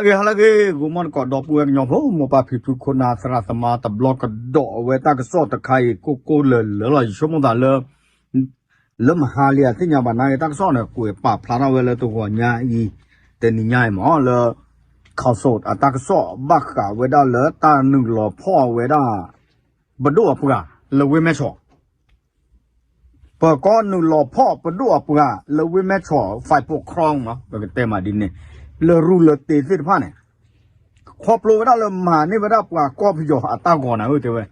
ဟါလၢအဂ့ၤ ဟါလၢအဂ့ၤ ဂီၤမီတကိး ဒီပုၢ်ဝဲၢ်ကညီဖိ မိၢ်ပၢ်ဖံဖု ခိၣ်နၢ်သရၣ်သမါ တဘျီကဒီးဝဲတၢ်ကစီၣ်တခါအံၤ ကိၢ်ကိၢ်လၢၤလၢၤလီၤ. ယဆိကမိၣ်သးလၢ လၢမဟါလံအသ့ၣ်ညါဘၣ် နာ်က့တၢ်ကစီၣ်န့ၣ် ကွဲးပာ်ဖျါထီၣ်ဝဲလၢတဂီၤညါအံၤ တနံၤညါအံၤမ့ၢ် လၢ ခီၣ်စိး အတၢ်ကစီၣ်ဘၣ်ဃးဝဲဒၣ်လၢတၢ်နုာ်လီၤဖီၣ်ဝဲဒၣ် ပဒိၣ်အပှၤ လၢဝ့ၢ်မဲၢ်ဆီး ပၢၤကီၢ်နုာ်လီၤဖီၣ်ပဒိၣ်အပှၤလၢဝ့ၢ်မဲၢ်ဆီး ဖဲၣ်ပိၣ်ခရီမး ပကတဲမးဒ်န့ၣ် လၢရူလၢတ့သ့ၣ်တဖၣ်န့ၣ် ခီဖျိဝဲဒၣ်လၢမၤန့ၢ်ဝဲဒၣ်ပှၤကီၢ်ပယီၤအတၢ်ဂီၤန့ၣ်ဧၢ တဲဝဲ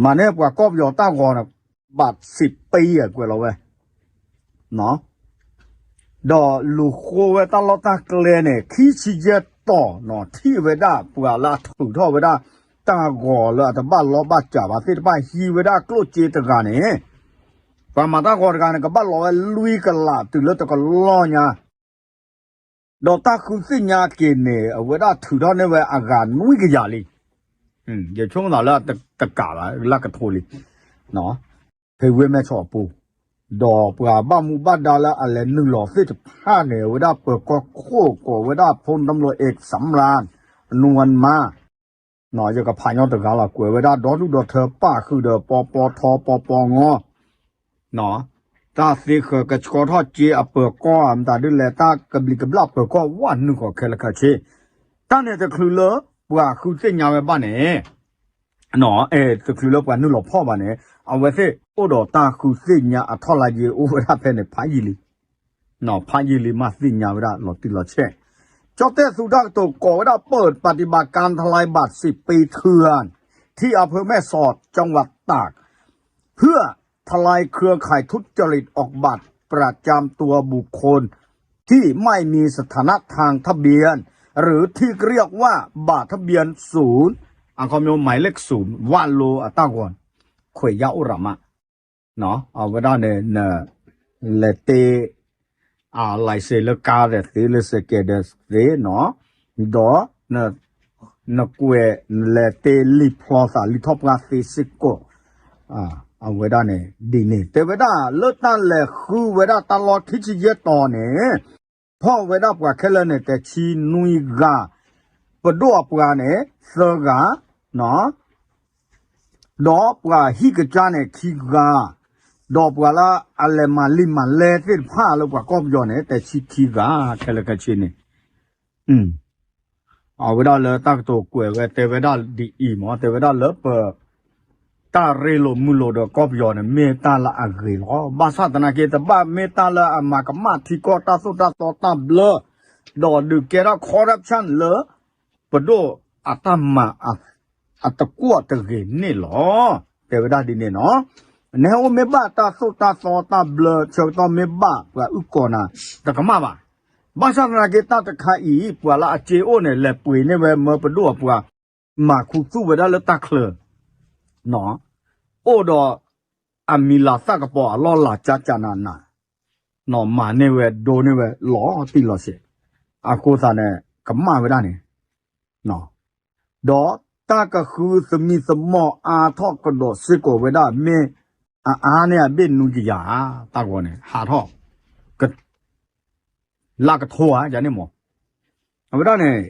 မၤန့ၢ်ပှၤကီၢ်ပယီၤတၢ်ဂီၤန့ၣ် ဘးစံးပ့အကွဲးလီၤဝဲ ဒီးလူၤဃိဝဲတၢ်လီၢ်တၢ်ကျဲန့ၣ် ခံဆံယဲၢ်တီၤနီၤ ထံၣ်ဝဲဒၣ်ပှၤလၢအထုးထီၣ်ဝဲဒၣ် တၢ်ဂီၤလၢအတဘၣ်လီဘၣ်စးဘၣ်သ့ၣ်တဖၣ် ဟံးဝဲဒၣ်ကျိၣ်စ့တဂၤန့ၣ် ပှၤမၤတၢ်ဂီၤတဂၤန့ၣ် ကဘၣ်လီဝဲလွံၢ်ကလးတုၤလၢတကလီၢ်ညါ ဒီးတၢ်ဃုသ့ၣ်ညါက့ၤန့ၣ် အဝဲဒၣ်ထုးထီၣ်န့ၢ်ဝဲအဂၤနွံကယၤလံ ယဆိကမိၣ်သးလၢတကးဘၣ် လၢကထိလံ ဖဲဝ့ၢ်မဲၢ်ဆီးအပူၤ ဒီးပှၤဘၣ်မူဘၣ်ဒါလၢအလဲၤနုာ်လီၤသ့ၣ်တဖၣ်န့ၣ် အဝဲဒၣ်ပၢၤကီၢ်ခိၣ်ကိးဝဲဒၣ် ဖိတၢ်မလိၤ အ့ၣ်စၣ်ရၣ် နူဝၣ်မါ ယကဖးညီတဂၤလီၤ ကွဲးဝဲဒၣ်ဒီဒူၣ်ဒီထၢပာ်ဃုာ်ဒီး ပီပီထီ ပီပီငီ တၢ်သ့ဃၢၤကဆှီထီၣ်စ့အပၢၤကီၢ် မတၤဒ်လဲၣ်တၢ်ကဘျံးကဘျၣ်ပၢၤကီၢ်ဝးနုာ်ဃီခဲလၢာ်ခဲဆ့ တၢ်န့ၣ်တချုးလၢပှၤဃုသ့ၣ်ညါဝဲဘၣ်န့ၣ် တချုးလၢပှၤနုာ်လီၤဖီၣ်ဘၣ်န့ၣ် အဝဲသ့ၣ်အိၣ်ဒီးတၢ်ဃုသ့ၣ်ညါအထီၣ်လါယ့အိၣ်ဝဲဒၣ်ဖဲန့ၣ် ဖးယံာ်လံ ဖးယံာ်လံမးသ့ၣ်ညါဝဲဒၣ်လီၤတံၢ်လီၤဆဲး ကၠီၣ်တဲၣ်သူတၢ်ကတိၤကိးဝဲဒၣ် เปิดปฏิบัติการทลายบัตรสิบปีเถื่อนที่อำเภอแม่สอดจังหวัดตาก เพื่อทลายเครือข่ายทุจริตออกบัตรประจำตัวบุคคล ที่ไม่มีสถานะทางทะเบียน หรือที่เรียกว่าบัตรทะเบียนศูนย์ အခီပညီ หมายเลขศูนย์ ဝးလိအတၢ်ဂီၤ ခွဲးယာ်အိၣ်ရၤမး အဝဲဒၣ်န့ၣ် နလဲၤတ့ အ license လၢကါဒီးသ့ လၢစဲးကဲးဒီးသ့နီၤ ဒီး နကွဲး နလဲၤတ့လံာ်ဖျီသးလံာ်ထီၣ်ပှၢ်သ့စ့ၢ်ကီး အဝဲဒၣ်န့ၣ် ဒ်န့ၣ် တဲဝဲဒၣ်လၢတၢ်လဲၤဃုဝဲဒၣ်တၢ်လီၢ်ခံဆံယဲၢ်တီၤန့ၣ် ဖီၣ်ဝဲဒၣ်ပှၤခဲလၢာ်န့ၣ် တဆံနွံဂၤ, ပဒိၣ်အပှၤန့ၣ် သၢဂၤ, ဒီးပှၤဟံၣ်ကစၢ်န့ၣ် ခံဂၤ, ဒီးပှၤလၢအလဲၤမၤလံာ်မၤလဲသ့ၣ်တဖၣ်လၢပှၤကီၢ်ပယီၤန့ၣ် တဆံခံဂၤ ခဲလၢာ်ခဲဆ့န့ၣ် အဝဲဒၣ်လၢတၢ်ကတိၤကွဲးဝဲတဲဝဲဒၣ်ဒ်အံၤမ့ၢ် တဲဝဲဒၣ်လၢပ တၢ်ရ့လိာ်မုာ်လိာ်ဒီးကီၢ်ပယီၤန့ၣ် မ့ၢ်တၢ်လၢအဂ့ၤလီၤ. ဘၣ်ဆၣ်သနာ်က့ တဘၣ်မ့ၢ်တၢ်လၢအမၤကမၣ်ထံကီၢ်တၢ်သိၣ်တၢ်သီတၢ်ဘျၢ, ဒီးဒုးကဲထီၣ် corruption လၢ ပဒိၣ်အတၢ်မၤ အတကွီၣ်တဂ့ၤန့ၣ်လီၤ. တဲဝဲဒၣ်ဒ်န့ၣ်နီၤ. နဟဲအိၣ်မ့ၢ်ဘၣ်တၢ်သိၣ်တၢ်သီတၢ်ဘျၢ ဆၢကတီၢ်မ့ၢ်ဘၣ်ပှၤအုၣ်ကီၤနၤ တကမၣ်ဘၣ်. ဘၣ်ဆၣ်သနာ်က့ တၢ်တခါအံၤ ပှၤလၢအစ့အိၣ်န့ၣ် လဲၤပှ့ၤန့ၢ်ဝဲမၢပဒိၣ်အပှၤ မၤခူသူၣ်ဝဲဒၣ်လၢတၢ်ချၢ အိၣ်ဒီး အမံၤလၤသၣ်ကပီၤအလီၢ်လၤကၢ်ကၢ်နးနး, မၤန့ၢ်ဝဲဒိန့ၢ်ဝဲ လီၤတံၢ်လီၤဆဲး, အဃိသတးန့ၣ် ကမၣ်ဝဲဒၣ်န့ၣ်, ဒီးတၢ်ကဃုသမံသမိးအါထီၣ်ကဒီးစ့ၢ်ကီးဝဲဒၣ် မ့ၢ်အအါန့ၢ်အဘ့ၣ်နွံကယၤဧါ, တၢ်ဂီၤန့ၣ် ဟးထီၣ် လၢကထိဧါ ယၤန့ၣ်မး, အဝဲဒၣ်န့ၣ်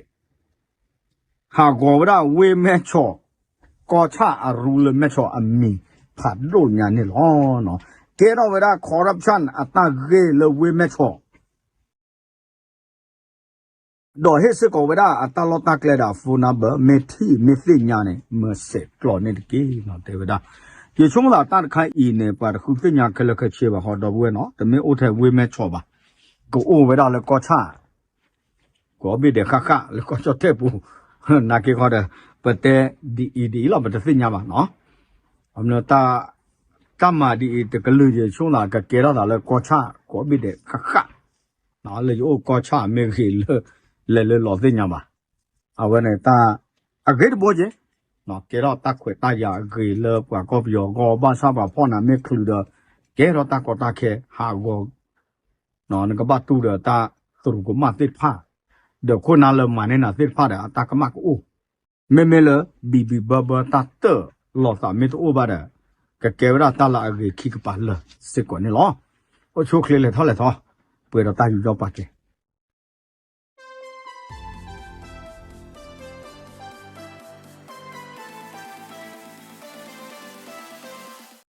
ဟးဂီၤဝဲဒၣ်ဝ့ၢ်မဲၢ်ဆီး, ကီၢ်ဆၣ်အရူလၢမဲၢ်ဆီးအမံၤဖးဒိၣ်ညါန့ၣ်လီၤ. ကဲထီၣ်ဝဲဒၣ် corruption အတၢ်ဂ့ၢ်လၢဝ့ၢ်မဲၢ်ဆီး ဒီးဟ့ၣ်စ့ၢ်ကီးဝဲဒၣ်အတၢ်လီၢ်တၢ်ကျဲဒီးအ phone number မ့ၢ်ထံၣ်မ့ၢ်သ့ၣ်ညါန့ၣ် မၤစဲးကျိးန့ၢ်တက့ၢ် တဲဝဲဒၣ်. ယဆိကမိၣ်သးတၢ်တခါအံၤန့ၣ် ပှၤတဃုသ့ၣ်ညါခဲလၢာ်ခဲဆ့ဘၣ်ဃီ ဒီပုၢ်ဝဲၢ်နီၤ တမ့ၢ်အိၣ်ထဲဝ့ၢ်မဲၢ်ဆီးဘၣ်, ကအိၣ်ဝဲဒၣ်လၢကီၢ်ဆၣ် ကိးဘ့ၣ်ဒဲးဃၣ်ဃၣ်လၢကီၢ်ကၠီၣ်တဲၣ်ပူၤ, နာ်က့ခီဒီး ပတဲဒ်အံၤဒ်အံၤလီၤ ပတသ့ၣ်ညါဘၣ်နီၤ, တၢ်မၤဒ်အံၤတကလုာ်ယဆိကမိၣ်သး ကကဲထီၣ်သးလၢကီၢ်ဆၣ်ကိးဘ့ၣ်ဒဲးဃၣ်ဃၣ်, လၢယအိၣ်ကီၢ်ဆၣ်မ့ၢ်ဂ့ၤလၢ လဲၤလၢလီၤသ့ၣ်ညါဘၣ်, အဝဲန့ၣ်တၢ် အဂ့ၤတဘိက့ၤ, ကဲထီၣ်တၢ်ခွဲးတၢ်ယာ်အဂ့ၤလၢပှၤကီၢ်ပယီၤအဂီၢ် ဘၣ်ဆၣ်ပှၤဖီၣ်နၤမ့ၢ်ချုးဒီး ကဲထီၣ်တၢ်ကီတၢ်ခဲဟးဂီၤ နကဘၣ်တူၢ်ဒီးတၢ်သရူးကမၣ်သ့ၣ်တဖၣ်, ဒီးခိၣ်နၢ်လၢမၤန့ၢ်နၤသ့ၣ်တဖၣ်ဒီးအတၢ်ကမၣ်ကအိၣ်, မ့မ့ၢ်လၢ ဘံၣ်ဘံၣ်ဘၢဘၢတၢ်တၢၢ်လီၤသးမ့ၢ်တအိၣ်ဘၣ်ဒီး ကကဲဝဲဒၣ်တၢ်လၢအဂ့ၤခံကပၤလၢာ်စ့ၢ်ကီးန့ၣ်လီၤ. အိၣ်ဆူၣ်အိၣ်ချ့လဲၤထီၣ်လဲၤထီ ပှဲၤဒီးတၢ်ယူးယီၣ်ပာ်ကဲ